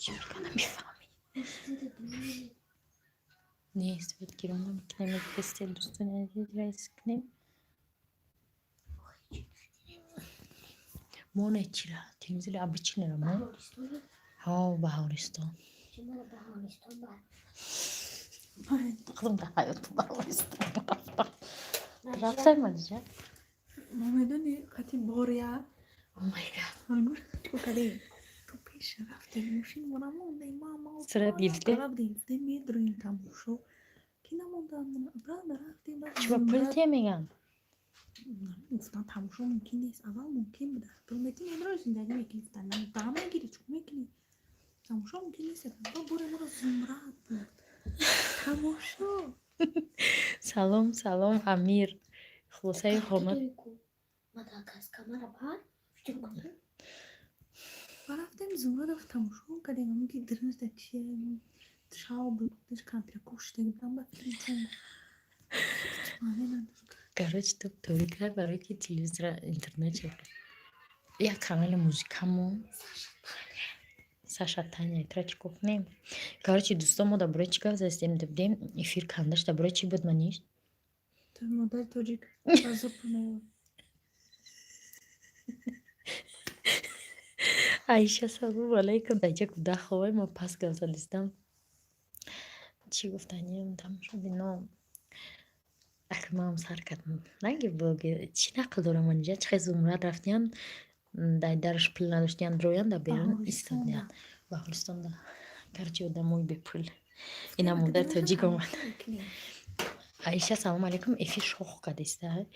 Чӣ мега, намефаҳмӣ? Нест, свет гирон намекунем, тесте, дӯстони азиз, райс кунем. Моне чира телевизори обычный ра мо. Ҳо, Баҳористон. Худам дар ҳаёту Баҳористон рафтам. Рафтам, Манижа? Мо медони, қати боря. Oh my God. Чикор кардем? Ту пеш рафтем, мошин мона мондем, мама. Сурат гирифте? Будем, гуфтем, медроем тамошо. Ки намондан, брада рафтем. Чиба, пул тия меган? Гуфтан, тамошо мумкин нест. Аввал мумкин буда. Пул мети, медрои, зиндагӣ мекунӣ, гуфтан. Да, мегирӣ, чикор мекунӣ? Тамошо мумкин нест. Ба боре моро Зумрад буд. Тамошо. Салом, салом, Амир. Хулосаи хона. Ва рафтем, Зумрад рафт, тамошо кардем. Ҳамин ки дирӯзда чие, шав буд, диш кампирако шидаги будам, ба филм чун. Маъне надошт. Короче, ту торик кард, барое ки телевизора интернет шуд. Як канали музикамо. Саша Таня, тра чӣ кунем? Короче, дӯстон, мо дар бораи чӣ гап застем? Дибдем, эфир кандаш дар бораи чӣ буд, Маниш? Ту модари тоҷик ба зур пул меёбад. Аиша, салому алайкум. Даҷа куда ховай, мо пас гап задистам. Чӣ гуфтаниям, тамошобино? Ак, маам сар кардам. Наги блоги чӣ нақл дорам, Манижа? Чӣ хел Зумрад рафтиян, дар дараш пул надоштиян, дроян, дар берун истодиян. Баҳористонда. Короче, одамои бепул. Ина модари тоҷик омад. Аиша, салому алайкум. Эфир шох кардиста.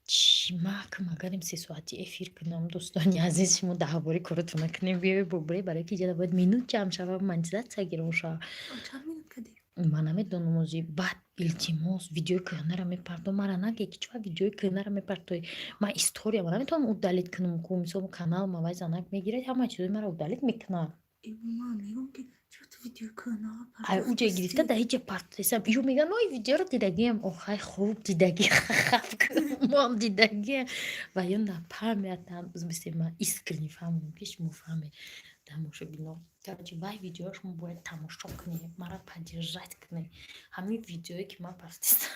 Чӣ макм, агарем 3 соати эфир кунам, дӯстони азиз, шумо даҳбори коротон накунем, биёй бубурӣ, барое ки иҷода бояд минут ҷамъ шава, монетизатсия гирон шава. Чанд минут кардем? Ман намедонам ози. Баъд, илтимос, видеои кӯҳнаро мепартом, мара наге, ки чива видеои кӯҳнаро мепартоӣ. Ман история ма наметавонам удалить кунам ку, мисол, канал ма вай занак мегирад, ҳама чизои маро удалить мекунад. Ман мегӯям, ки чиро ту видеои кӯҳнаро Ай, уҷа гирифта, дар ҳеҷа партоисам. Ё мегӯян, ой, видеоро дидагиам. Охай, хуб дидагӣ, моам дидагиам. Ва ё напамятам. Бисте, ман искренне фаҳмам, ки шумо фаҳмед, тамошобино. Короче, вай видеоро шумо бояд тамошо кунед, маро поддержать кунед. Ҳамин видеое, ки ман партистам,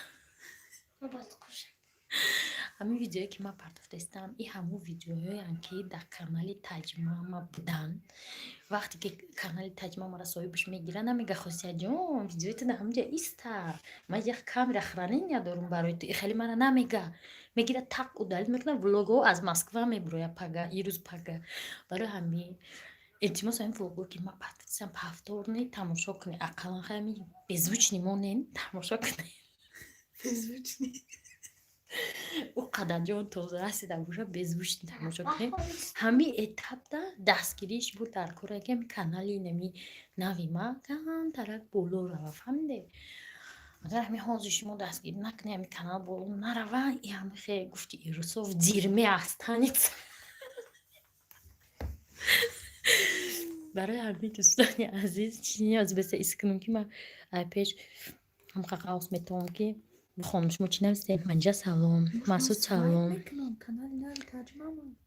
ҳамин видеое, ки ман партофтаистам, и ҳамун видеоҳоянд, ки дар канали Таҷмама буданд. Вақте ки канали Таҷмамаро соҳибаш мегирад, намега: «Хосиятҷон, видеои ту дар ҳаминҷа иста, ман як камера хранения дорум барои ту». И хеле мара намега, мегирад, тақ, удалить мекунад. Влогҳо аз Москва мебурояд пага, ирӯз пага. Барои ҳамин, илтимос, ҳамин влогҳо, ки ман партофтаистам, повторный тамошо кунед. Ақаллан ҳамин беззвучный монен, тамошо кунед. Беззвучный. Ӯ қадар ҷон тоза расида боша, беззвучный тамошо кунем. Ҳамин этапда дастгирииш буд дар кора, ки ҳами канали нами нави ма камтарак боло рава, фаҳмиде? Агар ҳамин ҳозир шумо дастгирӣ накунед, ҳамин канал боло нарава, и ҳами хе гуфти ирусов дерьме останется. Барои ҳамин, дӯстони азиз, чӣ ниёз беса ис кунам, ки ман ай пеш ҳамқа қавс метавонам, ки бихонам. Шумо чӣ нависед? Манҷа, салом. Масуд, салом.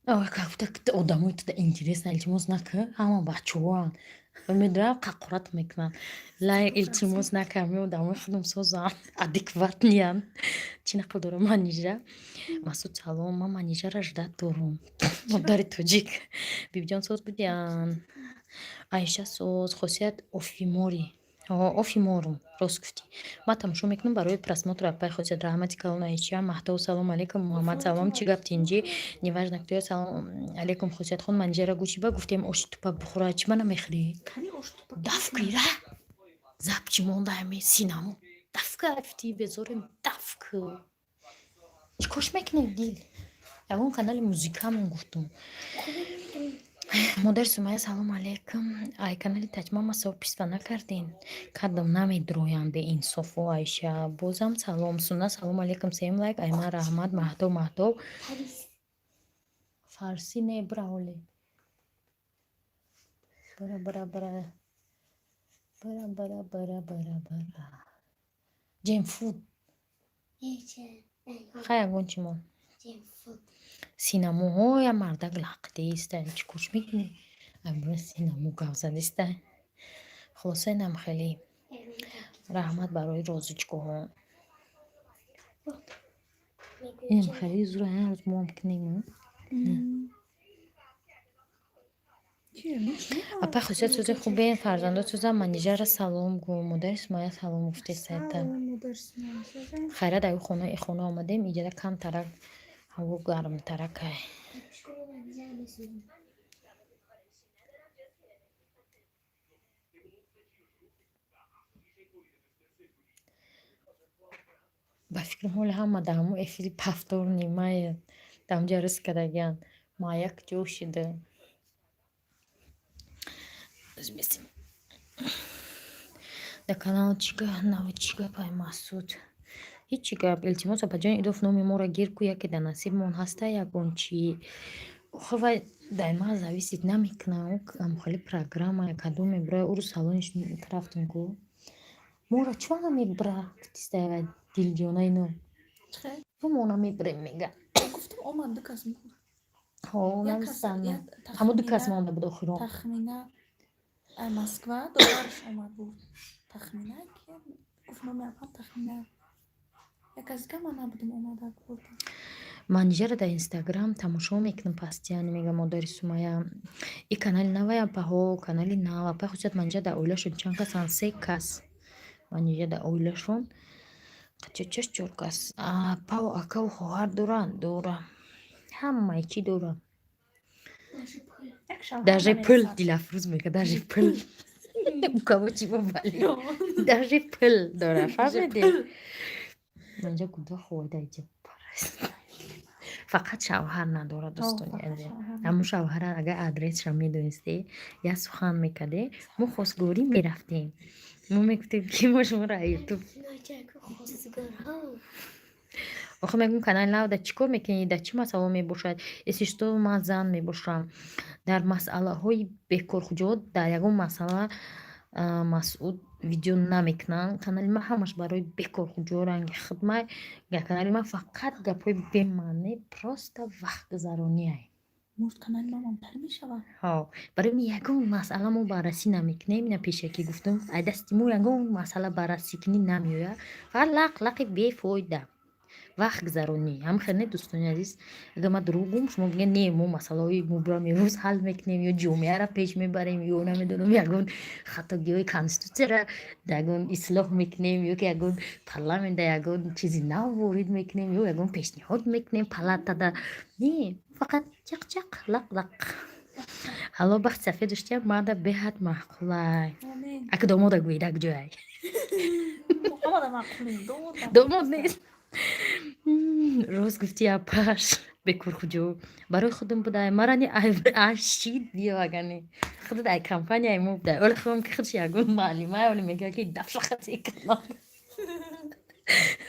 Ой, как будто одамои туда интересно. Илтимос, нака, ҳама бачаҳоанд, медонам, қақорат мекунанд. Лайк, илтимос, нака, ҳами одамои худам созам, адекватный янд. Чӣ нақл дорам, Манижа? Масуд, салом. Ман Манижаро ждать дорум. Модари тоҷик, бибиҷон, соз будиян. Аиша, соз. Хосият, офиморӣ. Офиморум, рост гуфтӣ. Ман тамошо мекунам барои просмотр. Апай Хосият, раҳмати калон. Аиша, Маҳтов, салом алейкум. Муҳаммад, салом. Чӣ гап, тинҷӣ? Неважно кто. Салом алейкум, Хосиятхон. Манижара гӯ, чӣ ба гуфтем, оши тупа бихӯра, чӣ ба намехӯрӣ? Даф кира заб чӣ монда, ҳами синамо даф кафти, безорем, даф ку. Чӣ кош мекунед, дил? Ягон канали музикамон гуфтум. Модари Сумая, салом алейкум. Ай канали Таҷмама сописва накардин? Кардам, намедроям, беинсофо. Айша, бозам салом. Суна, салом алейкум. Сеюм лайк айман, раҳмат. Маҳтоб, Маҳтоб, фарсӣ не, бира ҳоле, бира, бира, бира, бира, бира, бира, бира, бира. Ҷемфуд хай, ягон чӣ мон. Синамоҳоя мардак лақдиста, чӣ кош мекунӣ? Айбора синамо гап задиста. Хулоса, инам хеле раҳмат барои розичкоҳо. Инам хеле зура ҳар рӯз моам кунем. Апа, хусусият сӯзи хубе, фарзандо сӯза. Манижара салом гӯ, модари Сумая салом гуфте сайта. Хайрат, аю хона, и хона омадем, иҷада камтарак ҳаво гармтаракай. Ба фикрам, ҳоли ҳама дар ҳамун эфири повтор нимае дар ҳамҷа рӯз кардагианд. Маяк ҷо шида. Дар канал чӣ нав, чӣ гапай, Масуд? Ҳечи гап. Илтимос, апаҷон Идоф, номи моро гир ку, яке дар насибмон ҳаста ягон чӣ. Охи, вай дар ман зависит намекунад, хеле программа кадом мебура. Ӯ рӯз салониш рафтем ку, моро чӣ намебура, гуфтиста дилҷона ино мо намебурем, мега. Гуфтам, омад ду кас. Нависанд, ҳамон ду кас монда буд охирон. Тахмина Москва додараш омад буд. Тахмина гуфт, номи апам Тахмина. Як кас дига ман набудам, омада бурдам. Манижара дар Инстаграм тамошо мекунам постоянно, мега модари Сумая. И канали навай, апаҳо, канали нав. Апай хусусият, Манижа дар оилашон чанд касанд? Се кас. Манижа дар оилашон чачаш чор кас. Апаву акаву хоҳар доранд? Дора, ҳамаи чӣ дора. Даже пул, Дилафрӯз мега, даже пул. У кого чего болит, даже пул дора, фаҳмиди? Манижа куда хоҳида иҷа, фақат шавҳар надорад, дӯстони азиз. Ҳамун шавҳара агар адресша медонисте, як сухан мекарде, мо хостгорӣ мерафтем, мо мегуфтем, ки мо шуморо Ютуб. Охир мегӯм, канали нав дар чӣ кор мекунӣ, дар чӣ масъала мебошад? Если что, ман зан мебошам. Дар масъалаҳои бекорхуҷо, дар ягон масъала Масъуд видео намекунанд. Канали ман ҳамаш барои бекорхуҷо, ранги хидмай. Канали ман фақат гапҳои бемаъне, просто вақтгузарониай. Может, канали ман тар мешавад. Ҳо, барои ин ягон масъала мо баррасӣ намекунем. Ина пешакӣ гуфтам, ай дасти мо ягон масъала баррасӣ кунӣ намеояд, фақат лақ лақи бефоида, вақтгузаронӣ. Ҳам хел не, дӯстони азиз? Агар ман дурӯғ гӯм, шумо бигӯед: не, мо масъалаҳои мубрами рӯз ҳал мекунем ё ҷомеаро пеш мебарем, ё намедонам, ягон хатогиҳои конститутсияро ягон ислоҳ мекунем, ё ки ягон парламентда ягон чизи нав ворид мекунем, ё ягон пешниҳод мекунем палатада. Не, фақат чақ-чақ, лақ лақ. Ҳало бахти сафед доштиям, мада беҳад маъқулай. Ака, домода гӯед, як ҷояй. Домод нест. Рост гуфти, апаш, бекорхуҷо барои худам будай, марани ашид биё, агани худат ай компанияи мо будай. Оли худам ки худш ягон маълимай, оли мега ки дафшахати калон.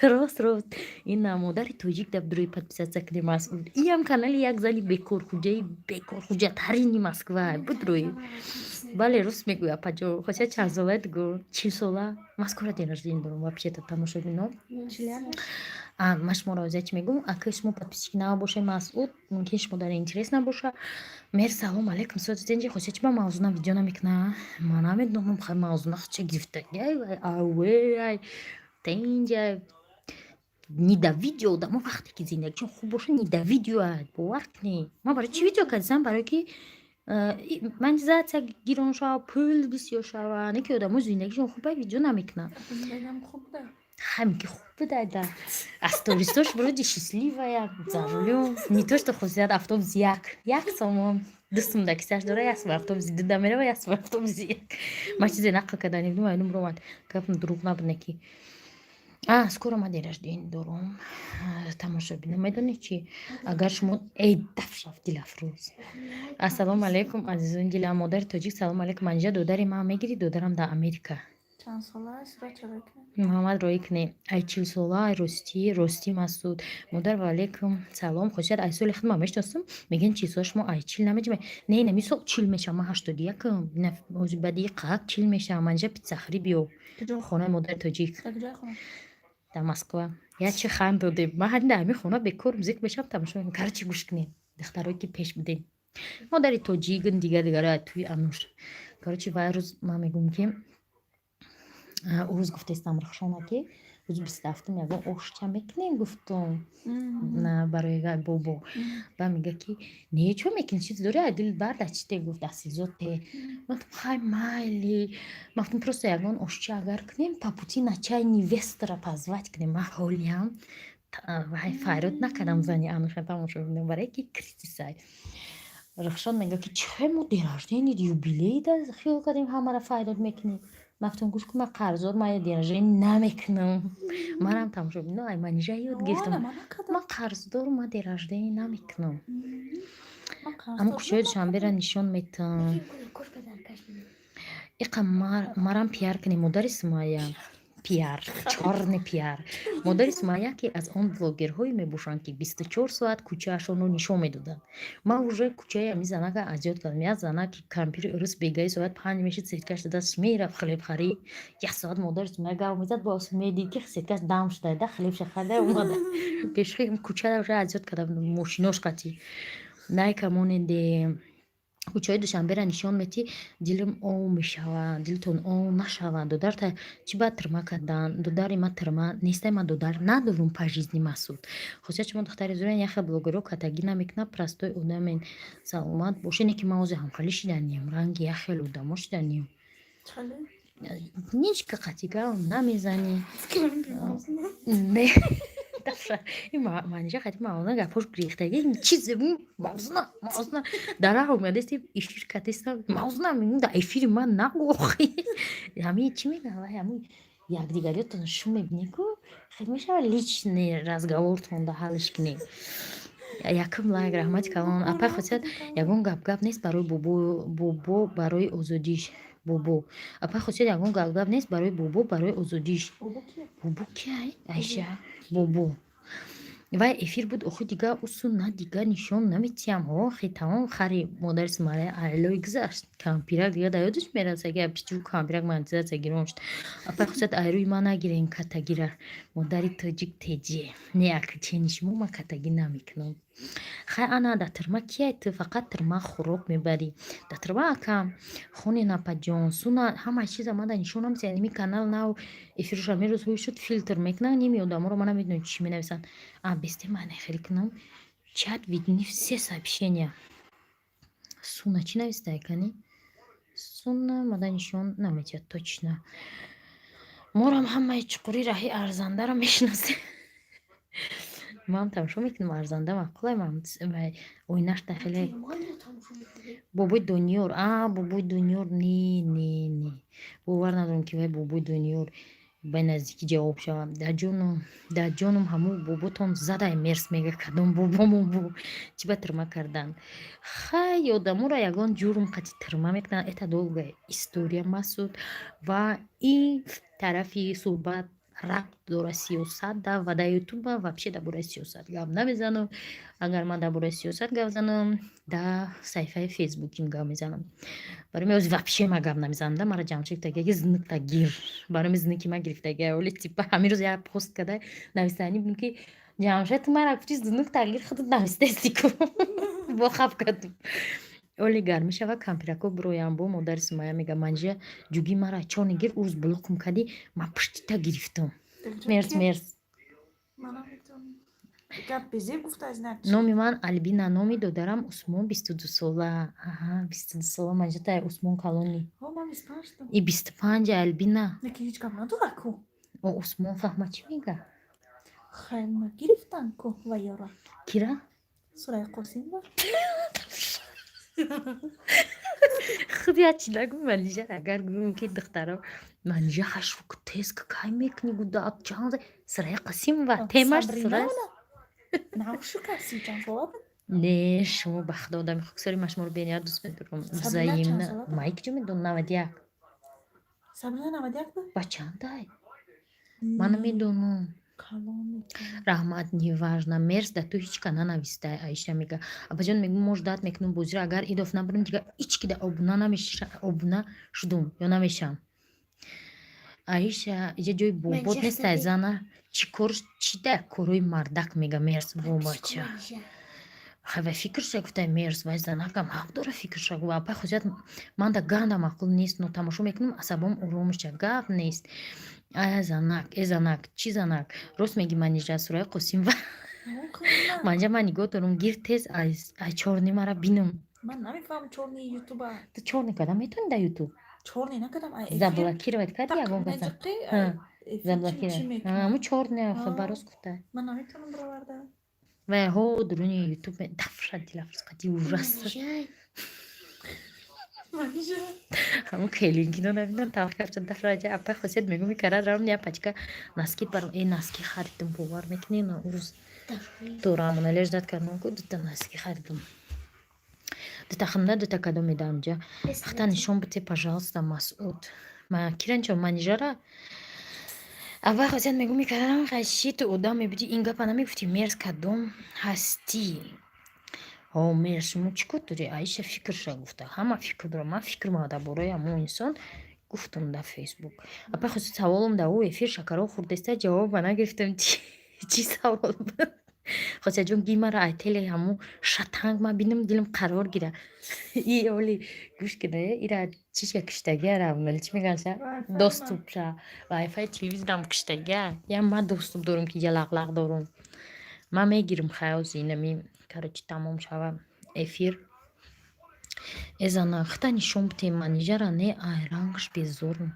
Рост, рост, ин модари тоҷик дар дурои подписаться кунем. Масъуд, иам канали як зани бекорхуҷаи бекорхуҷатарини Москва буд рӯи. Бале, рост мегӯй, апаҷо. Хосия чандсолаед, гӯ? 40 сола. Ман скоро день рождения дорам вообще-то, тамошобино. Ман шуморо озия чӣ мегӯм? Ака, шумо подписчики нав бошед, Масъуд, мумкин шумо дар интерес набоша. Мер, салом алейкум, соцтенҷи. Хосия, чӣ ба мавзуна видео намекуна? Ман намедонам, хай мавзуна ча гирифтагай, авай тенҷа не да видео. Одамо вақте ки зиндагишон хуб боша, не да видео, бовар кунед. Ман барои чӣ видео кардисам? Барое ки монетизатсия гирон шава, пул бисёр шава. Не ки одамо зиндагишон хуба, видео намекунанд. Ҳамин ки хуб будада, аз стористош вроде счастливая, за рулём. Не то что хусусият, автобус як як сомон ду сум да кисаш дора, як сум автобуси дуда мерава, як сум автобуси як. Ман чизе нақл карда небудум, айнум ромад, гапам дурӯғ набуд. Ки скоро ман день рождения дорам, тамошобино. Медонед чӣ, агар шумо эй дафшав. Дилафрӯз, ассалому алайкум, азизони дилам. Модари тоҷик, салому алайкум. Манижа, додари ман мегирӣ? Додарам дар Америка. Муҳаммад, роӣ кунед. Ай 40 сола, ай ростӣ, ростӣ. Масуд, модар, ва алайкум салом. Хосият, ай соли худ ман мешиносам, мегӯянд 40 сола шумо ай 40 намеҷавед. Не, ина мисол 40 мешавам, ман 81-м, ҳозир баъди қак 40 мешавам. Манижа, питсахрӣ биё хонаи модари тоҷик дар Москва. Як чи ханд додем. Ман ҳамин дар ҳамин хона бекор зикр мешавам, тамошо мекунам. Короче, гӯш кунед, духтарое ки пеш будем, модари тоҷик, дигар дигаро, туи ануш. Короче, вай рӯз ман мегӯм, ки Рӯз гуфтестам Рахшона, ки рӯзи 27-ум ягон ошча мекунем, гуфтум барои бобо. Ба мега, ки не, чо мекунӣ, чиз дори, ай дил барда, чи те, гуфт, асилзод те. Ман гуфтам, хай, майли. Ман гуфтам, просто ягон ошча агар кунем, по пути на чай невестара позвать кунем. Ман ҳолиам вай файрод накардам, зани Ануша тамошо бинем, барое ки кризисай. Рахшон мега, ки чӣ, мо день рождения, юбилей да хиёл кардем, ҳамаро файрод мекунем. Ман гуфтам, гӯш кун, ман қарздор, ман день рождения намекунам. Манам тамошо бино, ай Манижа ёд гирифтам. Ман қарздор, ман день рождения намекунам. Аммо кӯчаҳои Душанберо нишон метам. Иқа марам пиар кунем, модари Сумайя. Пиар, чёрный пиар. Модари Сумайя, ки аз он блогерҳое мебошанд, ки 24 соат кӯчаашонро нишон медоданд. Ман уже кӯчаи ами занака азёд кардам. Як занаки кампири урус бегаи соат 5 мешид, сеткаш дасташ мерафт хлеб харӣ. Як соат модари Сумайя гап мезад, боз медид, ки сеткаш дам шуда, да хлебша харида омада. Пеши кӯчаро уже азёд кардам, мошинош қатӣ. Найка моненде, кӯчаҳои Душанберо нишон метӣ, дилам ов мешавад, дилтон ов нашавад. Додарта чӣ баъд тирма кардан? Додари ма тирма нестай, ман додар надорум по жизни. Масуд, хусусият, шумо духтари зурен, яхе блогерҳо катагӣ намекунад, простой одамен. Саломат бошед. Не ки ман ози ҳамхалӣ шиданем, ранги яхел одамо шиданем. Ничка қатига намезанӣ. Не, Манижа хати мавзуна гапош гирифтаги чизе, мавзуна, мавзуна дар омадести, эфир катеста, мавзуна мегӯм, дар эфири ман нагӯ. Ҳами чӣ мегӯям, вай ҳами якдигариётон шу мебинӣ ку, хел мешава, личный разговортон да ҳалш кунем. Якум лайк, раҳмати калон, апай Хосият. Ягон гап нест барои бобо, бобо барои озодиш, бобо. Апай Хосият, ягон гап нест барои бобо, барои озодиш. Бобо киай, Айша? Бобо вай эфир буд охи, дига усу на, дига нишон наметиҳам. Охи, тамом, хари модари Сумарая айлои гузашт. Кампирак дига да ёдаш мераса, ки пичу кампирак монетизация гирон шуд. Апай Хусият, айрӯи ман нагирен катагира. Модари тоҷик теҷе не, ак чени шумо ман катагӣ намекунам. Хай, ана дар тирма кияй, ту фақат тирма хӯрок мебарӣ. Дар тирма акам хони напаҷон суна, ҳамаи чиза мада нишон намесиҳад. Ними канал нав эфирша мерӯзҳои шуд, филтр мекунанд ними одаморо, ман намедонам, чӣ менависанд. А бесте ман хеле кунам, чат видны все сообщения. Суна чӣ навистае, кани? Суна мада нишон наметиҳад точно. Морам ҳамаи чуқури раҳи арзандаро мешиносем. Ман тамошо мекунам, арзанда маъқулай. Оинашта хеле. Бобои Дониёр, а бобои Дониёр, не, не, не, бовар надорам, ки вай бобои Дониёр ба наздикӣ ҷавоб шавад. Даҷону даҷонум, ҳамун боботон задай мерс мега, кадом бобомон бу чӣ ба тирма карданд? Хай, одаморо ягон ҷурм қати тирма мекунанд, это долгая история, Масуд. Ва ин тарафи суҳбат рабт дорад сиёсат да, ва дар Ютуб ман вообще дар бораи сиёсат гап намезанам. Агар ман дар бораи сиёсат гап занам, дар саҳифаи Фейсбуким гап мезанам. Барои ми вообще ман гап намезанам, да мара Ҷамшед таги зныкта гир, барои ми зныки ма гирифтага. Оли типа ҳамин рӯз як пост када нависанӣ будем, ки Ҷамшед, ту мара гуфти зныкта гир, худат навистаисти ку, бо хаб кардум. Оли гармӣ шава, кампирако бироям. Бо модари Сумая мега, Манҷия ҷуги мара чони гир, урӯз блокум кардӣ, ман пуштита гирифтам. Мерс, мерс. Номи ман Албина, номи додарам Усмон, 22 сола. Аҳа, 22 сола. Манҷатай Усмон калони и 25, Албина. О, Усмон фаҳма, чӣ мега? Гирифтан ку ваёра. Кира? Сурая Қосимова. Худ як чи нагӯ, Манижа. Агар гӯем, ки духтаро, Манижа хашвук тез кай мекунӣ, гуда чанд Сурая Қосимова темаш Сурая. Не, шумо ба худо одами хоксори, ман шуморо бениҳоят дӯст медорам. Взаимно. Ман киҷо медонам, 91. Ба чандай? Ман намедонам. Раҳмат, неважно. Мерс, да ту ҳеч ка нанавистай. Аиша мега, апаҷон, мегӯ, мо ждать мекунем бозиро, агар идоф набарем, дига ҳеч ки да обуна намеша, обуна шудум ё намешам. Аиша, иҷа ҷои бобот нестай, зана чӣ кор, чӣ да корои мардак, мега. Мерс, бобача. Хай, вай фикрша гуфтай, мерз, вай занакам ҳақ дора фикрша гуфт. Апай Хусият, ман да ганда маъқул нест, но тамошо мекунам, асабом ором меша, гап нест. Ая занак, э занак, чӣ занак? Рост меги, Манижа, Сураи Қосимова. Манҷа, ман нигоҳ дорум, гир, тез ай чёрный мара бинам. Ман намефаҳмам чёрный ютуба. Ту чёрный карда метавонӣ дар Ютуб? Чёрный накардам. Заблокировать карди ягон каса? Заблокировать ҳаму чёрный бароз гуфта. Ман наметавонам бироварда. Вай ҳо дуруни Ютуб дафша дилафрӯз қати ужас. Ҳамун келингино набинам, талхафча дафраҷа. Апай Хосият, мегӯм, икара рам я пачка носки барам. Э, носки харидам, бовар мекунӣ? На урӯз то Рамонале ждать кардам ку, дута носки харидам, дута ханда, дута кадом медам ҷа. Хата нишон бите, пожалуйста, Масуд. Ма киранчо, Манижара. Аввал Хосият, мегӯм, икарам хаши, ту одам мебуди, ин гапа намегуфтӣ. Мерз, кадом ҳастӣ? Ҳо, мерз, шумо чӣ кор дорӣ? Аиша фикрша гуфта, ҳама фикр дорам. Ман фикр дар бораи ҳамон инсон гуфтам дар Фейсбук. Апай Хосият, саволам дар ӯ эфир шакаро хӯрдеста, ҷавоба нагирифтам. Чӣ савол буд? Хосиятҷон, ги мара ай теле ҳамун шатанг, ман бинам, дилам қарор гира. И оли гӯш кина, ира чиша киштагия, равнали чӣ мегӯянд, доступша, вайфай телевизорам киштагия. Я ман доступ дорум, ки я лағлағ дорум. Ман мегирам, хаёзи инами, короче, тамом шава эфир. Э зана, хита нишон бите, Манижара. Не, ай рангш безорум.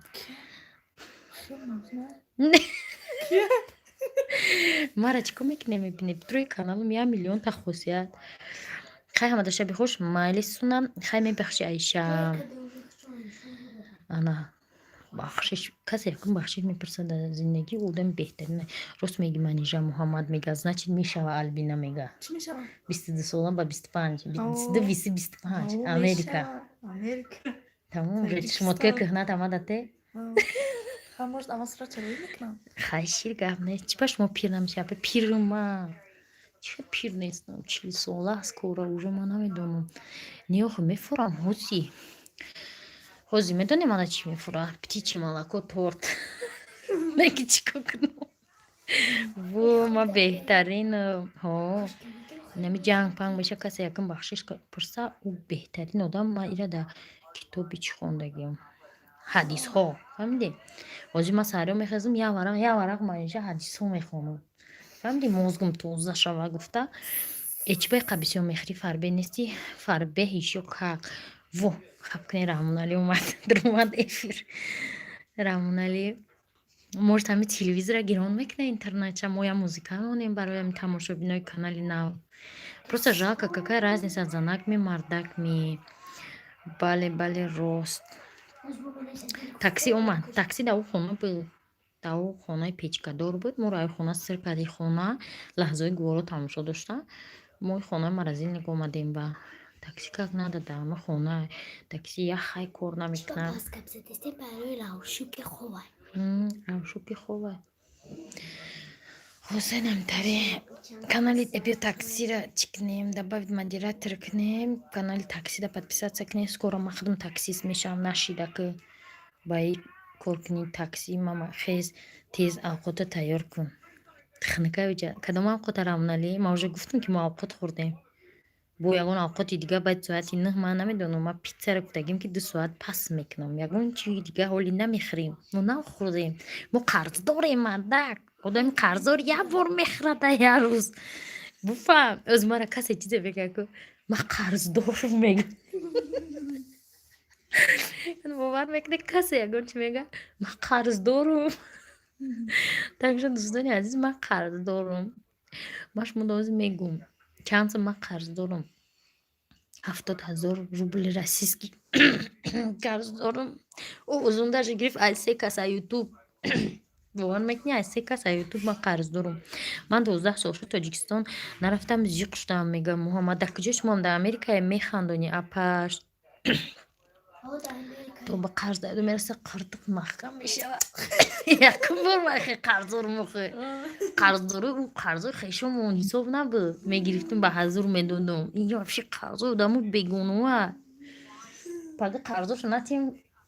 Не. Мара чӣ кор мекунем, мебинем рӯи каналам як миллионта хусусият. Хай, ҳамада шаби хуш, майли сунам. Хай, мебахши, Аиша. Ана бахшиш, касе якум бахшиш мепурсад дар зиндагӣ, одами беҳтарин. Рост меги, Манижа, Муҳаммад мега, значит, мешава, Альбина мега. Чӣ мешава? 22 сола ба 25, 22, виси 25, Америка. Америка. Тамом, шмоткаи кӯҳнат омадате. Может, аввал сурат чароӣ мекунам. Хай, шир, гап нест. Чӣ ба шумо пир намешава? Пирма чӣ, пир нестам, 40 сола скоро уже, ман намедонам. Не, охи, мефурам ҳози. Ҳози медонем, ана чӣ мефура? Птичье молоко, торт. Неки чӣ кор кунам? Во, ма беҳтарин. Ҳо, нами ҷанг панг меша, касе якум бахшиш пурса, ӯ беҳтарин одам. Ман ира дар китоби чӣ хондагиам, ҳадисҳо, фаҳмидӣ? Ҳозир ман саҳариё мехезам, як варақ, як варақ манижа ҳадисҳо мехонам, фаҳмидӣ? Мозгум тоза шава гуфта. Э, чӣ ба иқа бисёр мехӯрӣ? Фарбе нестӣ? Фарбе ещё как. Во, хаб кунед, Раҳмоналӣ омад, даромад эфир. Раҳмоналӣ, может, ҳами телевизора гирон мекунад, интернетча, мо я музыка монем барои ҳами тамошобинои канали нав. Просто жалко, какая разница, занак ми, мардак ми. Бале, бале, рост. Такси омад, такси дар ӯ хона буд, дар ӯ хонаи печкадор буд. Моро ай хона сир карди, хона лаҳзаҳои гуворо тамошо дошта. Мо хонаи морозильник омадем, ба такси как надо, дар ама хона такси як хай кор намекунад. Равшуки ховай. Ҳусейнам тари канали эбиё таксира чӣ кунем, добавить модератор кунем, канали таксида подписаться кунем. Скоро ман худам таксист мешавам, нашида ки ба и кор кунӣ такси. Мама, хез, тез авқота тайёр кун. Хунукай. Кадом авқота, Рамналӣ? Ман уже гуфтам, ки мо авқот хӯрдем. Бо ягон авқоти дига баъди соати 9, ман намедонам. Ман питсаро гуфтагим, ки 2 соат пас мекунам. Ягон чизи дига ҳоли намехӯрем. Мо нахӯрдем, мо қарздорем, мардак. Одами қарздор як бор мехӯрад дар як рӯз, буфаҳм. Оз мара касе чизе мегӯяд ку, ман қарздорам мегӯ, бовар мекунед? Касе ягон чи мегӯяд, ман қарздорум. Так что, дӯстони азиз, ман қарздорум. Ман шумо дози мегӯм, чанд сум ман қарздорум. 70 000 рубли российский қарздорум. Озун даже гирифт аз се кас а Ютуб, бовар мекунӣ? Аз се кас а Ютуб ман қарздорум. Ман 12 сол шуд, Тоҷикистон нарафтам, зиқ шудам, мегӯям. Муҳаммад, дар куҷо шумоам? Дар Америкае? Механдонӣ, апаш, то ба қарз дайду мераса, қиртиқ маҳкам мешавад. Якум бор ман хе қарздорум. Охе, қарздорӣ, ӯ қарзои хешомон ҳисоб набуд, мегирифтум, ба ҳазур медодум. Инҷо вообще қарзои одамо бегуноа. Пага қарзошо натем,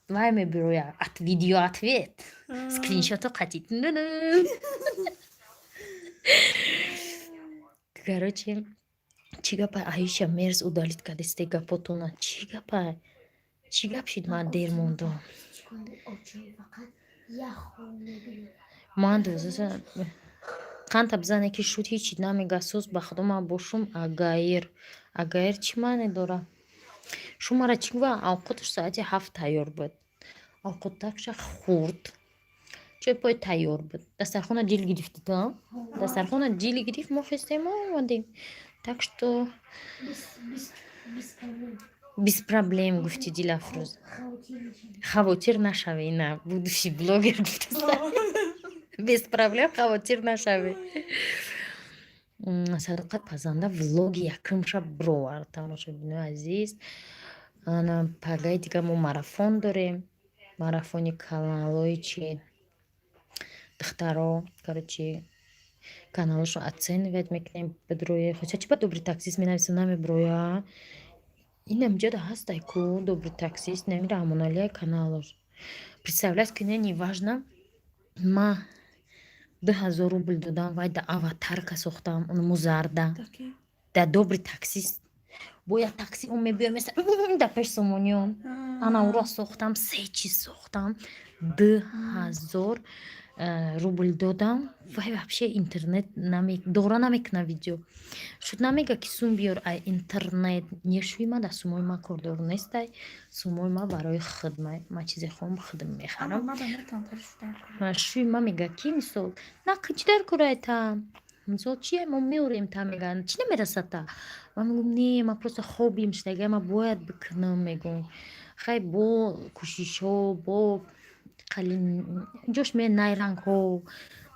вай мебирояд, видео ответ, скриншото қатид. Короче. Чӣ гапай, Аиша мерз удалить кардисте гапотона? Чӣ гапай, чӣ гап шид? Ман дер мондум. Фақат як хол мебинам. Ман дозаса қанта бизане, ки шуд, ҳечи намега. Соз, ба худо, ман бошум. Агаир, агаир чӣ маъне дора? Шумара чӣ гуфа? Авқоташ соати 7 тайёр буд, авқотакша хурд, чойпой тайёр буд, дастархона дил гирифти, та дастархона дил гирифт, мо хестем, омадем, так что без проблем, гуфти Дилафрӯз. Хавотир нашавӣ, на будущий блогер гуфтаста: без проблем, хавотир нашавӣ. Садоқат пазанда влоги якумша бировард. Тамошобинои азиз, ана пагаи дига мо марафон дорем, марафони каналҳои чи духтаро, короче, каналошро оценивать мекунем. Бидрои хотя чи ба «Добрый таксист» менависам, намеброя. Инам ҷода ҳастай ку «Добрый таксист», намира Амоналия каналош. Представлять кунед, неважно, ма 2000 рубл додам, вай да аватарка сохтам, музарда да «Добрый таксист». Бояд такси он мебиём, да пеш сомониён ана уро сохтам, се чиз сохтам, 2000 рубл додам. Вай вообще интернет дора намекуна, видео шуд, намега, ки сум биёр ай интернет. Нешӯи ма да сумои ма кордор нестай, сумои ма барои хидмай, ма чизе хоҳам, хидм мехарам. Шӯи ма мега, ки мисол нақи чӣ дар курайта, мисол чи мо меорем, та меган, чӣ намерасад та. Ман мегӯм: не, ма просто хобим шудага, ма бояд бикунам. Мегӯм: хай, бо кӯшишҳо, бо қалин ҷош ме найрангҳо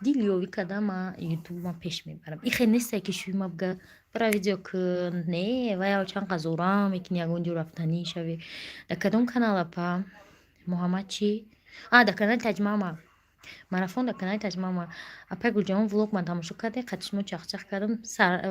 дилёвӣ карда, ма ютуб ма пеш мебарам. И хел несте, ки шӯи ма бга: бара, видео кун. Не, вай чанд қазора мекунӣ, ягон ҷо рафтанӣ шавӣ. Дар кадом канал, апа Муҳаммад? Чӣ? А, дар канали Таҷмама марафон, дар канали Таҷмама. Апай Гулҷаҳон, влог ман тамошо кардем, қати шумо чахчах кардам,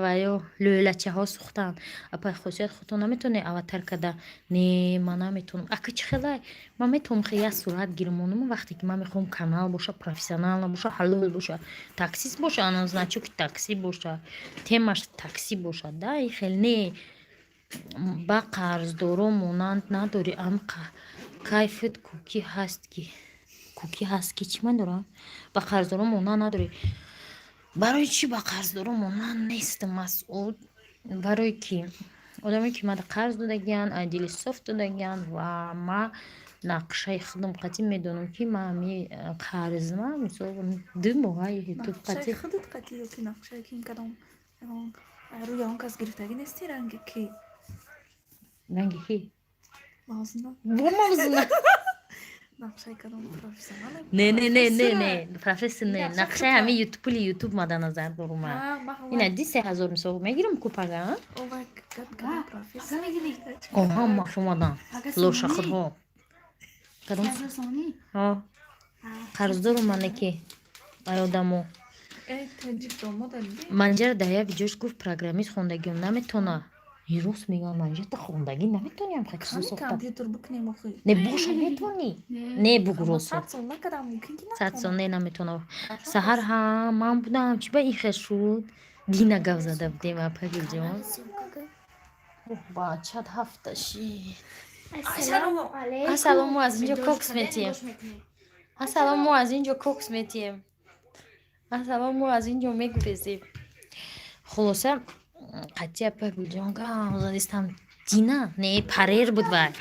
ваё лӯлачаҳо сӯхтанд. Апай Хосият, худтон наметавонед аватар карда? Не, ман наметавонам. Ака, чӣ хелай? Ман метавонам хе як сурат гирмонам, вақте ки ман мехоҳам канал боша, профессионал боша, ҳалол боша, таксист боша, ана значок и такси боша, темаш такси бошад да. И хел не, ба қарздоро монанд надорӣ. Ам кайфит кӯкӣ ҳаст, ки кӯкӣ ҳаст, ки чӣ ман дорам? Ба қарздоро монанд надорӣ. Барои чӣ ба қарздоро монанд нестам, Масъуд? Барое ки одаме, ки мада қарз додагиянд, ай дили соф додагиянд ва ма нақшаи худам қатъӣ медонам, ки ма ами қарзма, мисол, 2 моҳа ютуб қатъӣ. Худат қатъӣ ё ки нақшаи ки кадом рӯи он кас гирифтагӣ нести, ранги ки? Ранги ки? Мавзуна. Бо мавзуна. Нақшаи кадом профессионал? Не, не, не, не, не, профессор не, нақшаи ҳамин ютуб, пули ютуб мада назар дорум. Ина ди 3000, мисол, мегирам ку пага. Оҳа, маш омадан лошахудҳо. Кадом қарздору мане, ки ай одамо манҷара дар як видеош гуфт: программист хондагиам наметона. Рост мегӯям, манҷа, ту хондагӣ наметонӣ ам чизо сохта. Не боша, метавонӣ? Не, бугу рост. 100 сол не, наметонам. Саҳар ҳа ман будам, чӣ ба ин хел шуд? Дина гап зада будем, апагилҷон. Бачат ҳафта шид. Ассалому, аз инҷо кокс метиҳем. Ассалому, аз инҷо кокс метиҳем. Ассалому, аз инҷо мегурезем. Хулоса, қатъи апа Гулҷон гап задистам дина, не, парер буд. Вай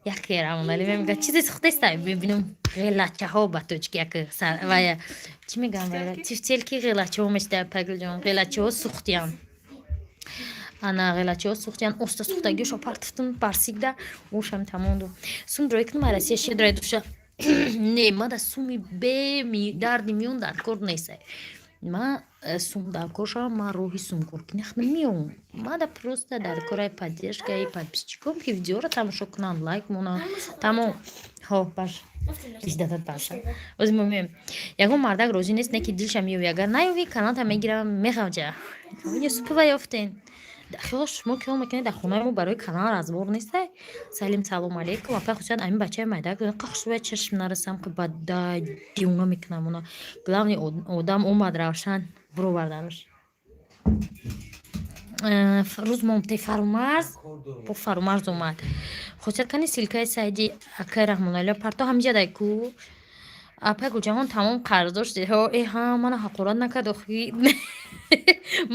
яке Рамонали мега: чизе сухтеста, мебинам, ғелачаҳо ба точки як вая чӣ мегӯям, тефтельки, ғелачаҳо мешда. Апа Гулҷон, ғелачаҳо сухтиян, ана ғелачаҳо сухтиян, оста сухтагишо партифтум барсигда, ушам тамонду сум дрой кунам. Россия щедрая душа. Не, мада суми бе дарди миён дар кор неста. Ма сум дар кор шавам, ман роҳи сумкоркунӣ меом. Мада просто дар кораи поддержка и подписчиком, ки видеоро тамошо кунанд, лайк монанд, тамом. Ҳо, баш иҷдатат баша. Ози мо меоем. Ягон мардак розӣ нест, не ки дилша меёви. Агар наёви, каналта мегирам, мехавҷа. Супова ёфтен. Хело шумо киёл мекунед, дар хонаи мо барои канал разбор нестай. Салим, салом алейкум, апай Хусият. Ами бачаи майдак қахшуя чашм нарасам, ки бада дивона мекунам она. Главный одам омад, Равшан, буроварданаш. Рӯз момте Фарумарз бо Фарумарз омад. Хосият, кани ссылкаи сайди акай Раҳмоналиё парто ҳамиҷа дай ку. Апай Гулҷаҳон тамом қарздор шуд. Э ҳа, мана ҳақорат накард охи.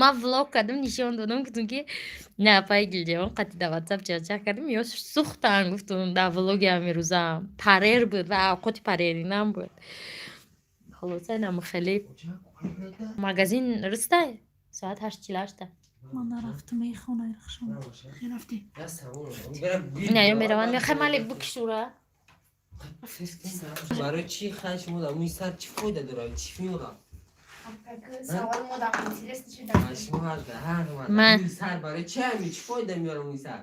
Ман влог кардам, нишон додам, гуфтум, ки не, апай Гулҷаҳон қати дар ватсап чахчах кардем, ё сӯхтан, гуфтум, дар влоги ҳамирӯзам. Парер буд ва авқоти пареринам буд. Хулоса, инам хеле магазин рыстай соат 8:48-а. Ман нарафтам, мехонаи рахшон. Рафтем. Не, ё мераванд, мехай мали бикшура. Барои чӣ хай шумо дар мӯи сар чӣ фоида дорад? Чӣ меорад? Савол модам интересно шуда. Шумо ҳар Ман мӯи сар барои чӣ ҳами чӣ фоида меорад мӯи сар?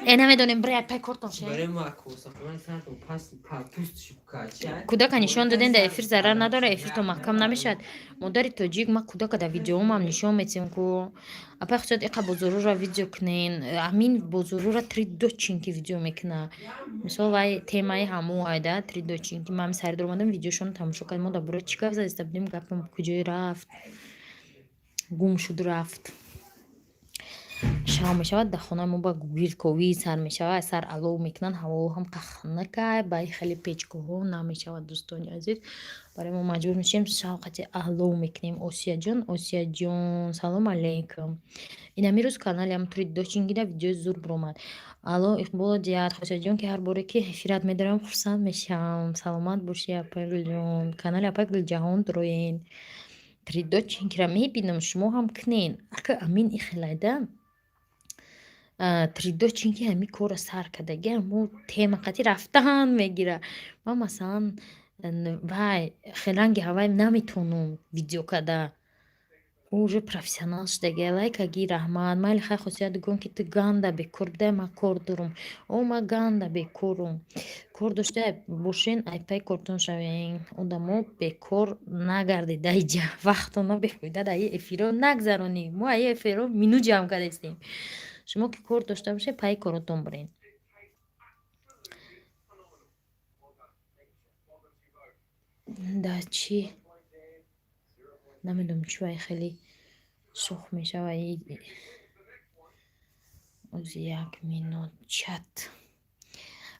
Э, намедонем, бир як пай кортон ше. Барои ма косахонаи сартон пас пӯст шукачи. Кӯдака нишон доден дар эфир, зарар надора, эфиртон маҳкам намешавад. Модари тоҷик, ман кӯдака дар видеоомам нишон метиҳам ку. Апай хусуят, иқа бозорура видео кунен. Амин бозорура три дочинки видео мекуна. Мисол, вай темаи ҳаму айда три дочинки. Ман ҳами сари омадам, видеошонро тамошо кардем. Мо дар бораи чӣ гап задиста будем? Гапам куҷое рафт? Гум шуд, рафт. Шав мешавад, дар хонаи мо ба гирдковӣ сар мешавад, сар алов мекунанд, ҳаво ҳам хунукай, ба хеле печкоҳо намешавад, дӯстони азиз. Барои мо маҷбур мешавем, шавқати алов мекунем. Осияҷон, Осияҷон, салом алейкум. Инами рӯз канали ам три дочингида видеои зур биромад. Алло, Иқболо дият, Хосияҷон, ки ҳар боре ки эфират медорам, хурсанд мешавам. Саломат бошӣ, апай Гулҷон. Канали апай Гулҷаҳон дуроен. Три дочинкира мебинам, шумо ҳам кунен. Ака, амин ихелайда три дочинки ҳами корро сар кардаги, аммо тема қати рафтан мегира. Ман, масалан, вай хеланги ҳавай наметонам видео карда. Ӯ уже профессионал шудаги. Лайкаги, раҳмат. Майли, хай, хосият, дугон ки ту ганда бекор будай, ман кор дорум. О, ман ганда бекорум. Кор дошта бошен, айпай кортон шавен. Одамо бекор нагардед даиҷа. Вақтона бефоида дар эфиро нагзаронӣ. Мо аи эфиро минут ҷамъ кардастем. Шумо ки кор дошта бошед, пайи коротон бирен. Да чӣ? Намедонам, чӣ вай хеле сӯх мешава. Ози як минут чат.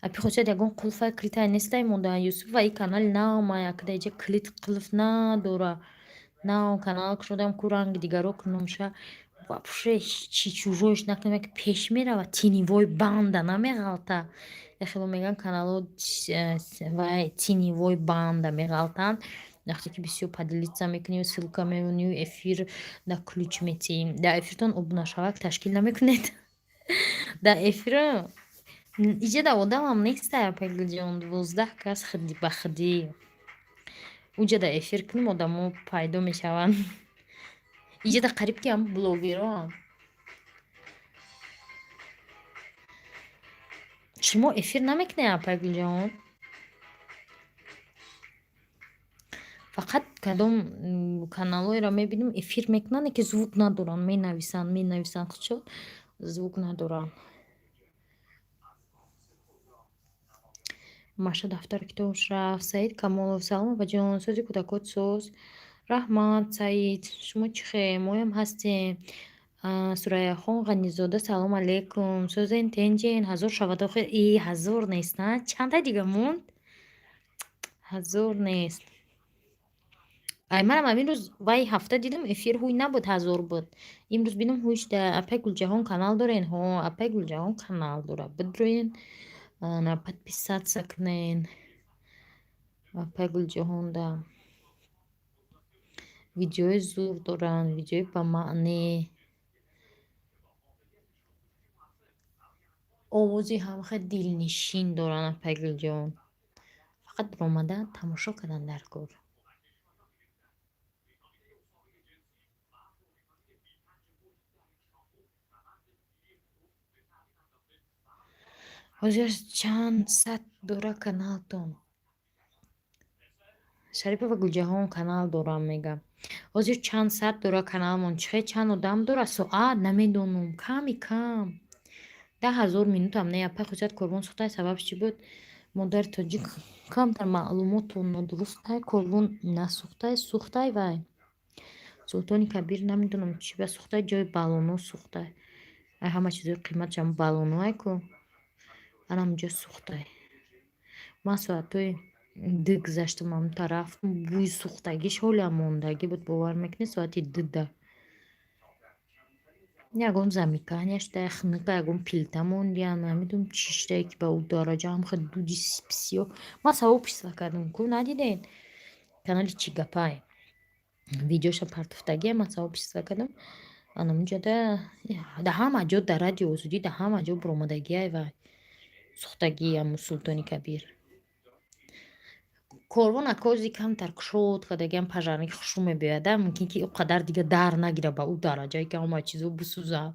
Апи хосият, ягон қулфай калитай нестай монда. Юсуф, ва и канали наомай, акда иҷа калид қулф надора. Нав канал кушодам ку, ранги дигаро кунумша. Вообще ҳичи чужоиш накунем, ки пеш мерава, теневой банда намеғалта. Яхело мегӯянд, каналҳо вай теневой банда меғалтанд. Вақте ки бисёр поделиться мекунӣ, ссылка мемонӣ, эфир да ключ метиҳӣ. Дар эфиртон обунашавак ташкил намекунед. Дар эфиро иҷа да одамам нестай, апай Гулҷон, 12 кас хиди ба хидӣ. Уҷа да эфир кунем, одамо пайдо мешаванд. Иҷа да қариб ки ҳам блогероам. Шумо эфир намекунед, апай Гулҷон? Фақат кадом каналҳоеро мебинем, эфир мекунанд, ки звук надоранд, менависанд, менависанд, худшо звук надоранд. Маша дафтару китобаш рафт. Саид Камолов, салом, апаҷон, сози кӯдакот соз. Раҳмат, Саид, шумо чӣ хел? Моям ҳастем. Сурайяхон Ғанизода, салом алейкум. Созен, тенҷен, 1000 шавад охир. И 1000 нест, на? Чанда дига монд? 1000 нест. Ай, манам ҳамин рӯз вай ҳафта дидам, эфир ҳуй набуд, 1000 буд. Имрӯз бинам, ҳуйшда. Апай Гулҷаҳон канал дорен? Ҳо, апай Гулҷаҳон канал дорад. Бидроен, на подписаться кунен. Апай Гулҷаҳонда видеои зур доранд, видеои ба маънӣ. Овози ҳамхел дилнишин доранд апай Гулҷаҳон. Фақат омада тамошо кардан дар кор. Ҳозир чанд сад дора каналтон? Шарипова Гулҷаҳон канал дорам, мегам. Ҳозир чанд сад дора каналмон? Чӣ хел чанд одам дора? Соат намедонам. Ками кам. 10 000 минутам не. Апай хусият, корвон сӯхтай, сабабш чӣ буд? Модари тоҷик, камтар маълумотон нодурустай, корвон насӯхтай, сӯхтай вай. Султони Кабир намедонам чӣ ба сӯхта, ҷои баллоно сӯхта. Ай, ҳама чизои қиматшам баллоное ку, анамҷо сӯхтай. Ман соатҳои 2 гузаштам ҳамн тараф, бӯи сӯхтагиш ҳолиам мондагӣ буд, бовар мекунед, соати 2-да. Ягон замыкания шуда, хунука, ягон плита мондиян, намедонам чӣ шудае, ки ба ӯ дараҷа ҳамхел дуди бисёр. Ман сообщество кардам ку, надидед? Канали чӣ гапай? Видеоша партофтагия, ман сообщество кардам. Анамунҷода да ҳама ҷо, дар Радио Озодӣ, да ҳама ҷо буромадагиай вай сӯхтагии ҳамун Султони Кабир. Корвон акози камтар кушод кардагиам, пожарник хушрӯ мебиёяда, мумкин ки ӯ қадар дига дар нагира ба ӯ дараҷае, ки ҳама чизо бисӯзад.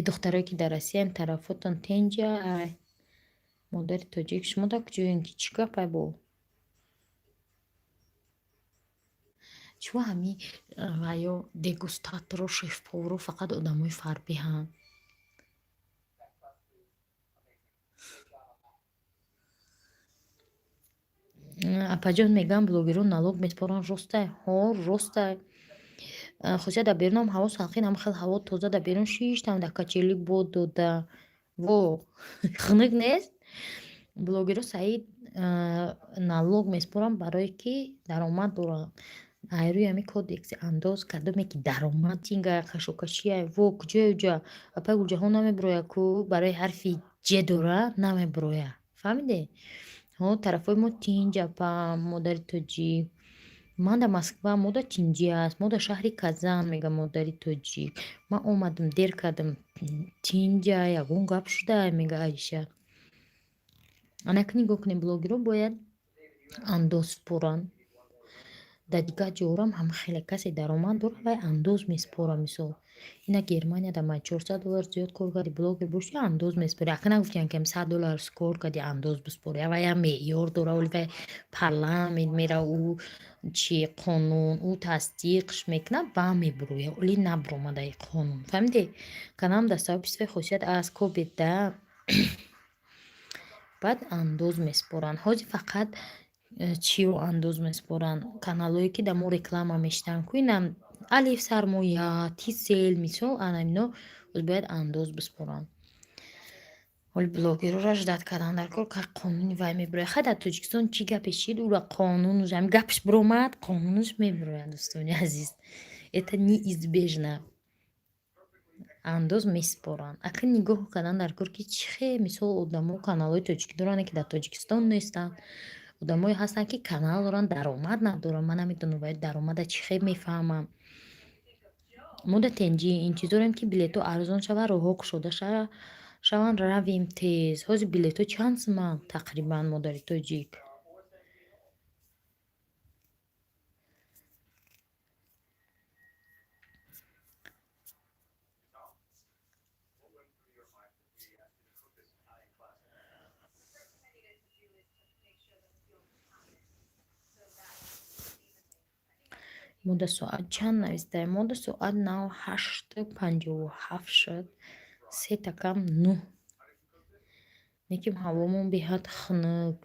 Э, духтарое, ки дар Россияем, тарафотон тенҷа? Ай, модари тоҷик, шумо дар куҷоем, ки чӣ гапай бо чӯ ҳами ваё дегустаторо, шеф-поварро фақат одамои фарбиҳанд? Апаҷон, мегӯям, блогерон налог меспоранд, ростай? Ҳо, ростай. Хусусият дар берунам ҳаво салқин, ҳама хел ҳаво тоза, дар берун шиштам, дар качели бод дода. Во, хунук нест? Блогеро, Саид, налог меспоранд, барое ки даромад доранд. Ай рӯи ҳамин кодекси андоз, кадоме ки даромад тинга кашокашия, во, куҷое уҷа? Апай Гулҷаҳон намебирояд ку, барои ҳарфи ҷ дора намебирояд. Фаҳмидед? Ҳо, тарафҳои мо тинҷ, апа, модари тоҷик. Ман дар Москва, мода тинҷӣ аст, мо дар шаҳри Казан, мегӯям, модари тоҷик. Ман омадам, дер кардам, тинҷа, ягон гап шуда, мега Айша. Анаки нигоҳ кунед, блогерҳо бояд андоз споранд. Дар дигар ҷоҳорам ҳама хеле касе даромад дорад, вай андоз меспора, мисол. Ина Германия дар май 400 доллар зиёд кор карди, блогер бошӣ, андоз меспорӣ. Ака нагуфтиян, ки 100 доллар кор карди, андоз биспорӣ. Вай ям меъёр дора, оли вай парламент мера, ӯ чи қонун, ӯ тасдиқш мекунад, ба мебурояд. Оли набуромадаи қонун. Фаҳмидед? Каналам дар сообществои хосият аст, кобеда. Баъд андоз меспоранд. Ҳозир фақат чиро андоз меспоранд? Каналҳое, ки дар мо реклама мешитанд ку, инам Алиф Сармоя, Тисел, мисол, ана ино бояд андоз биспоранд. Ҳоли блогерора ждать кардан дар кор, ка қонуни вай мебирояд. Хай, дар Тоҷикистон чӣ гапе шид, ура қонунуш, ҳами гапш биромад, қонунуш мебирояд, дӯстони азиз. Это неизбежно. Андоз меспоранд. Ака нигоҳ кардан дар кор, ки чӣ хел, мисол, одамо каналҳои тоҷикӣ доранд, ки дар Тоҷикистон нестанд. Одамое ҳастанд, ки канал доранд, даромад надоранд. Ман намедонам, вай даромада чӣ хел мефаҳмам. Мо дар тенҷӣ интизорем, ки билетҳо арзон шавад, роҳҳо кушода шаванд, равем тез. Ҳозир билетҳо чанд суманд тақрибан, модари тоҷик? Мода соат чанд навистае? Мода соат нав 8:57 шуд. Сета кам нӯҳ. Лекин ҳавомон беҳад хунук.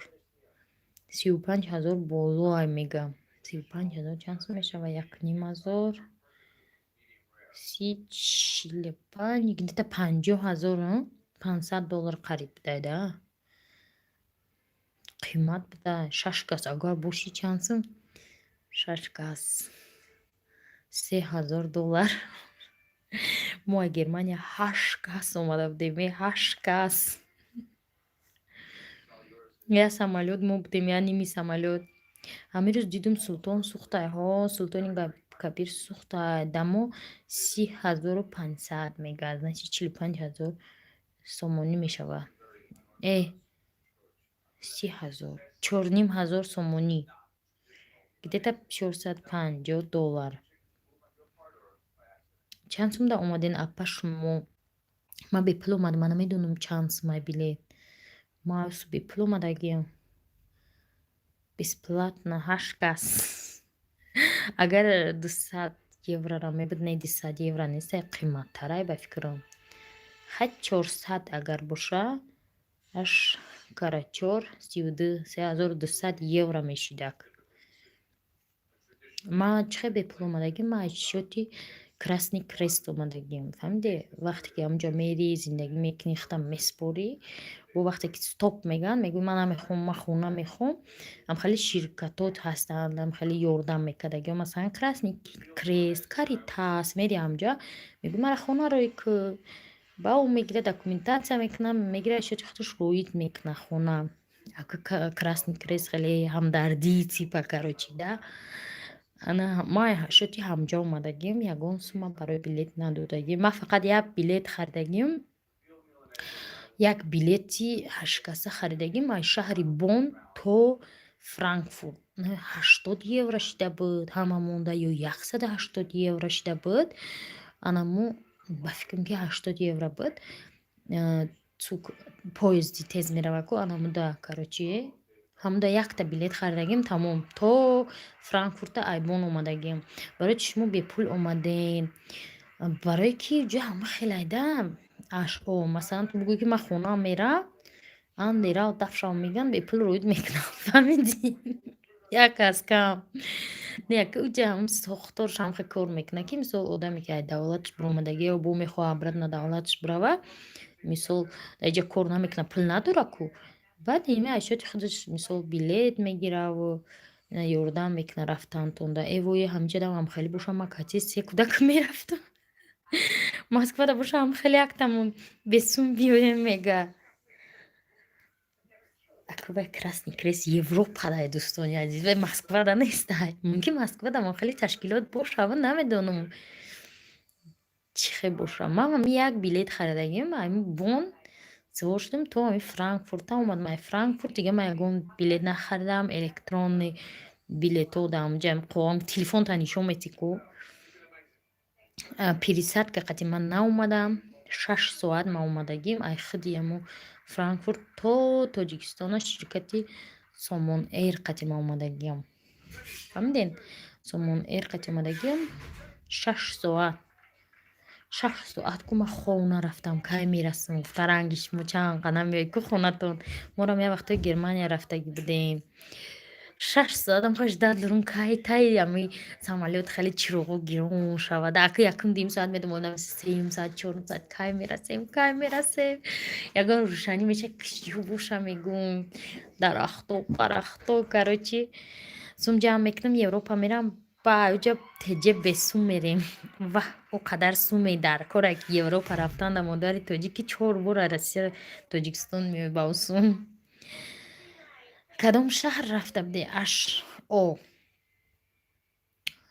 35 000 болоай, мегам. 35 000 чанд сум мешавад? 1,5 ҳазор. 30, 45, где-то 50 000, 500 доллар қариб будай да. Қимат буда. Шаш кас агар бошӣ, чанд сум? Шаш кас. 3000 доллар. Мо аз Германия ҳашт кас омада будем, е, ҳашт кас. Як самолёт мо будем, як ними самолёт. Ҳамин рӯз дидум, Султон сӯхтай. Ҳо, Султони Кабир сӯхтай. Дамо 30 500 мега, значит, 45 000 сомонӣ мешавад. Э, 30 000, 4,5 ҳазор сомонӣ. Где-то 450 доллар. Чанд сумда омаден, апа, шумо? Ман бепул омадам, ман намедонам, чанд сумай билет. Ман бепул омадагиам. Бесплатно ҳашт кас. Агар 200 еврора мебуд, не, 200 евро нест, қиматтарай, ба фикрам. Хай, 400 агар боша, аш кара чор, 32, 3200 евро мешидак. Ман чӣ хел бепул омадагим? Ман аз счёти Красный Крест омадагиам, фаҳмиде? Вақте ки ҳамонҷо мерӣ, зиндагӣ мекунӣ, худам месупорӣ, бо вақте ки стоп мегӯянд, мегӯӣ: «Ман намехоҳам, ман хона мехоҳам». Ҳамхеле ширкатот ҳастанд, ҳамхеле ёрдам мекардагиё, масалан, Красный Крест, Каритас. Мери ҳамҷа, мегӯӣ: «Мара хона рой ку». Ба ӯ мегирад, документация мекунад, мегирад, счёти худаш роид мекунад хона. Красный Крест хеле ҳамдардӣ типа, короче, да. Ана, ман счёти ҳамҷо омадагиам, ягон сумма барои билет надодагиам. Ман фақат як билет харидагиам, як билети ҳашткаса харидагим аз шаҳри Бон то Франкфурт. 80 евро шида буд ҳама монда ё 180 евро шида буд. Анамо, ба фикрам, ки 80 евро буд. Zug, поезди тез мерава ку, анамуда, короче, ҳамуда якта билет харидагим, тамом, то Франкфурта ай Бон омадагим. Барои чи шумо бепул омадем? Барое ки ҷо ҳама хелайда ашъо, масалан, ту бигӯӣ, ки ман хонаам мерам, андера дафшав мегӯянд, бепул роид мекунам, фаҳмидӣ? Як аз кам не, уҷа ҳам сохторш ҳам хел кор мекунад, ки мисол, одаме ки аз давлаташ биромадагӣ ё бо мехоҳад обратно давлаташ бирава, мисол, дар иҷа кор намекунад, пул надорад ку, баъд ими аз счёти худаш, мисол, билет мегираву ёрдам мекунад рафтантонда. Э вой, ҳамиҷадам ҳам хеле бошам, ман кати се кӯдак мерафтам. Москвада боша, ҳам хеле яктамон бесум биёем, мега. Акубай, Красный Крест Европадай, дӯстони азиз, вай Москвада нестай. Мумкин, Москвада мо хеле ташкилот бошава, намедонам, чӣ хел боша. Ман ҳами як билет харидагим, ами Бон савор шудем, то ами Франкфурта омадам. Ай Франкфурт дига ман ягон билет нахаридам. Электронный билетҳо дар ҳамҷа қоғам, телефонта нишон метӣ ку. Пересадка қати ман наомадам. 6 соат ман омадагим. Ай худи ҳамо Франкфурт то Тоҷикистона ширкати Сомон Эйр қати ман омадагиам, фаҳмиден? Сомон Эйр қати омадагиам 6 соат. 6 соат ку ман хов нарафтам. Кай мерасам гуфта, ранги шумо чанд қадам меоед ку хонатон. Морам як вақтҳои Германия рафтагӣ будем, 6 соатам хош дар дурум, кай тай ами самолёт хеле чироғо гирон шавад. Ака, якум, дуюм соат медомонам, сеюм соат, чорум соат: «Кай мерасем, кай мерасем?» Ягон рӯшанӣ меша, киштиҳо боша, мегӯм, дарахто, парахто, короче, сум ҷамъ мекунам, Европа мерам, ба уҷа теҷе бесум мерем. Ваҳ, о қадар суме дар кора, ки Европа рафтан да модари тоҷики чор бор Россия, Тоҷикистон меои ба ӯ сум. Кадом шаҳр рафта будӣ? Аш о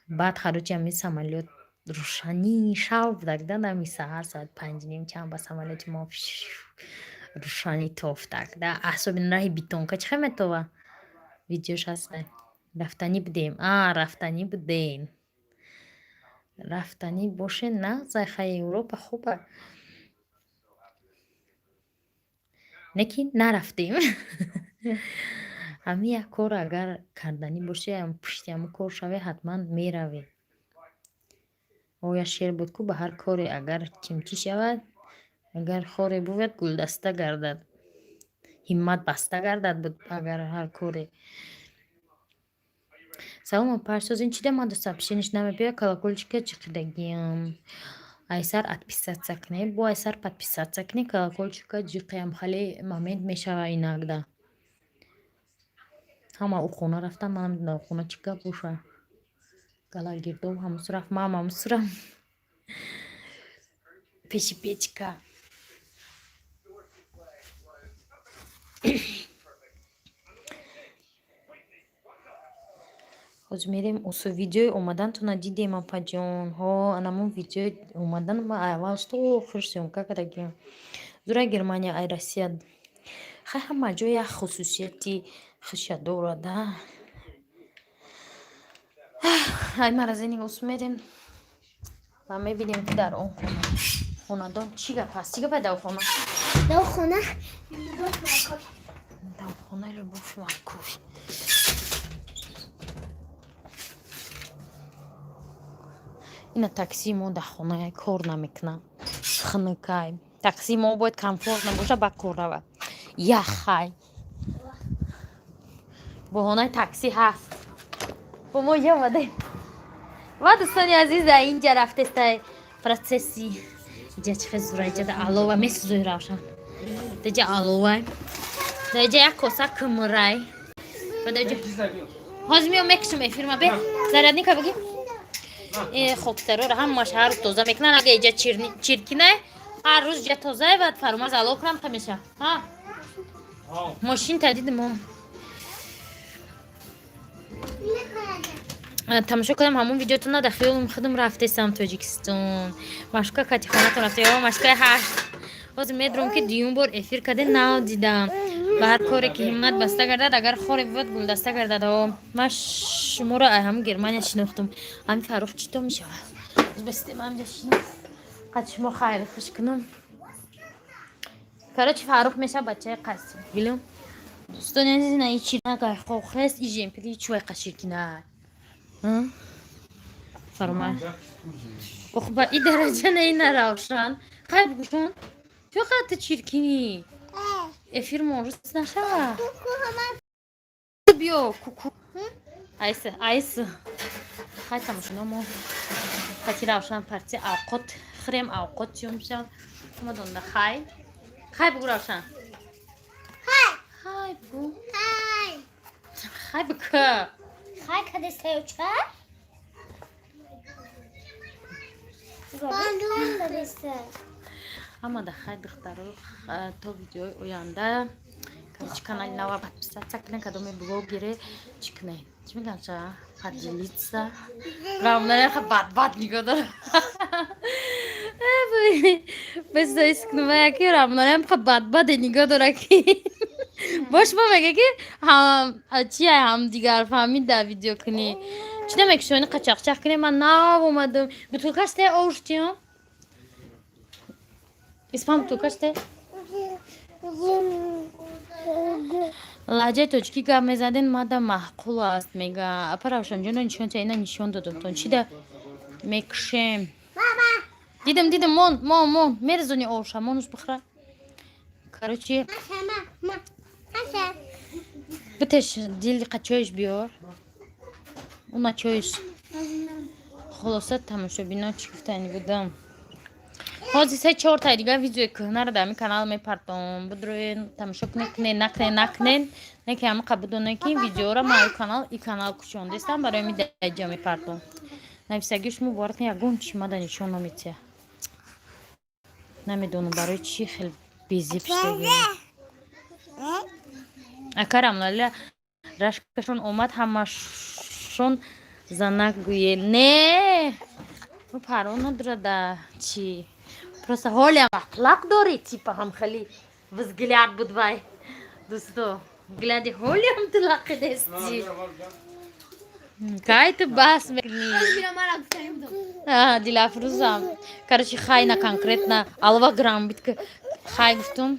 баъд, короче, ами самолёт рӯшании шав будак да, нами саҳар соат 5:30 чанд ба самолёти мо рӯшанӣ тофтак да, особенно раҳи бетонка чӣ хел метова, видеош ҳаста. Рафтанӣ будем, а рафтанӣ будем, рафтанӣ боше, нағзай, хай, Европа хуба, лекин нарафтем. Ҳамин як кор агар карданӣ бошӣ, пушти ҳамон кор шавӣ, ҳатман меравӣ. Оя, шер буд ку: ба ҳар коре агар чимчӣ шавад, агар хоре бувад, гулдаста гардад, ҳиммат баста гардад буд агар ҳар коре. Салом, апарсоз, ин чида ман сообщение ш намебиёяд? Колокольчика ҷиқидагиам. Айсар отписаться кунед, бо айсар подписаться кунед, колокольчика ҷиқиам, хеле момент мешава инагда. Ҳама ӯ хона рафтан, ман намедонам, хона чӣ гап боша. Галагирдоб ҳамусу рафт, манам ҳамусурам пеши печка. Ҳозир мерем усу. Видеои омадантона дидем, апаҷон. Ҳо, анамон видеои омадан ма аввал то охир съёмка кардагиам. Зура Германия ай Россия. Хай, ҳама ҷо як хусусияти хуша дорад, а. Ай маразини ус мерем ва мебинем, ки дар он хона Хонадон чӣ гап ҳаст? Чӣ гапай давхона? Давхона. Давхона любовь морковь. Ина таксии мо дар хона кор намекунад, хунукай. Таксии мо бояд комфорт набоша, ба кор равад. Яхай, боҳонаи таксӣ ҳаст, бо мо омадем. Ва, дӯстони азиз, дар инҷа рафтестай процесси. Иҷа чӣ хел зура, иҷа да алова месӯзои, Равшан. Даҷа аловай, даҷа як коса кмрай ва даҷа ҳозир меом, мекушам эфирма. Бе зарядника бигӣ. Хоксароро ҳамаш ҳар рӯз тоза мекунан. Ага иҷа чиркинай, ҳар рӯз иҷа тозае. Баъд Фарумаз ало кунам, та меша. Мошин та дидим, тамошо кардам ҳамон видеотона. Дар хиёлам худам рафтесам Тоҷикистон. Машка кати хонатон рафта ё машкаи ҳашт. Ҳозир медурам, ки дуюм бор эфир карде, нав дидам. Ба ҳар коре ки ҳиммат баста гардад, агар хоре бувад, гулдаста гардад. О, ман шуморо ҳамн Германия шинохтум. Ҳамин Фаррух чӣ то мешавад? Бастем, ҳамҷа шинам, қад шумо хайр хуш кунам. Короче, Фаррух меша бачаи қасим гилум. Дӯстони азиз, ина ичи нагай хохест, ижемпири чувай қаширкина Фарума. Ох, ба и дараҷа не, ина Равшан, хай бугушон, чӣ қадр чиркинӣ? Эфир рӯз нашава, биё, куку, айсы, айсы. Хай, тамошоно, мо қати Равшан парти авқот хӯрем, авқот чиём шав омадонда. Хай, хай бугу, Равшан, хай бугу, хай бука. Хай кадестаюча? Кадеста. Ҳамада хай, духтаро, то видеои оянда. Короче, канали нава подписаться кунед, кадоме блогере чӣ кунед, чӣ мегӯям, ша поделиться. Рамнаеха бадбад нигоҳ дора бесискнумаяки. Рамнаемха бадбаде нигоҳ дора, ки бош мо мега, ки чи ҳамдигар фаҳмид. Дар видео кунӣ, чӣ намекушони, қачақчақ кунед. Ман нав омадам. Бутылкаште овштиён испан, бутылкаште. Лаҳҷаи тоҷикӣ гап мезаден, мада маъқул аст, мега. Апа Равшанҷоно, нишон ча. Ина нишон додамтон, чӣ да мекушем. Дидам, дидам, мон, мон, мон, мерезони овша, монуш бихӯра. Короче, битеш дили қачоиш биёр, уна чоиш. Хулоса, тамошобино, чӣ гуфтани будам? Ҳозир се чортай дигар видеои кӯҳнаро дар ҳамин канал мепартом. Бидроен, тамошо кунед, кунед, накунед, накунед. Не ки ҳамақа бидонед, ки видеоро ман ю канал и канал кушондестам, барои ми даҷа мепартом. Нависагӣ шумо бовар кунед, ягон чи мада нишон наметия. Намедонам, барои чӣ хел безеб шудагӣ. Ака Рамлалия, рашкашон омад, ҳамашон занак гӯе. Не, парво надорада чи, просто ҳолиам ахлоқ дорӣ, типа ҳамхели взгляд буд вай. Дӯсто, взгляди ҳолиам тулақи нести. Кай ту бас мекунӣ, Дилафрӯзам? Короче, хай, на конкретно алва грам бит, хай гуфтум.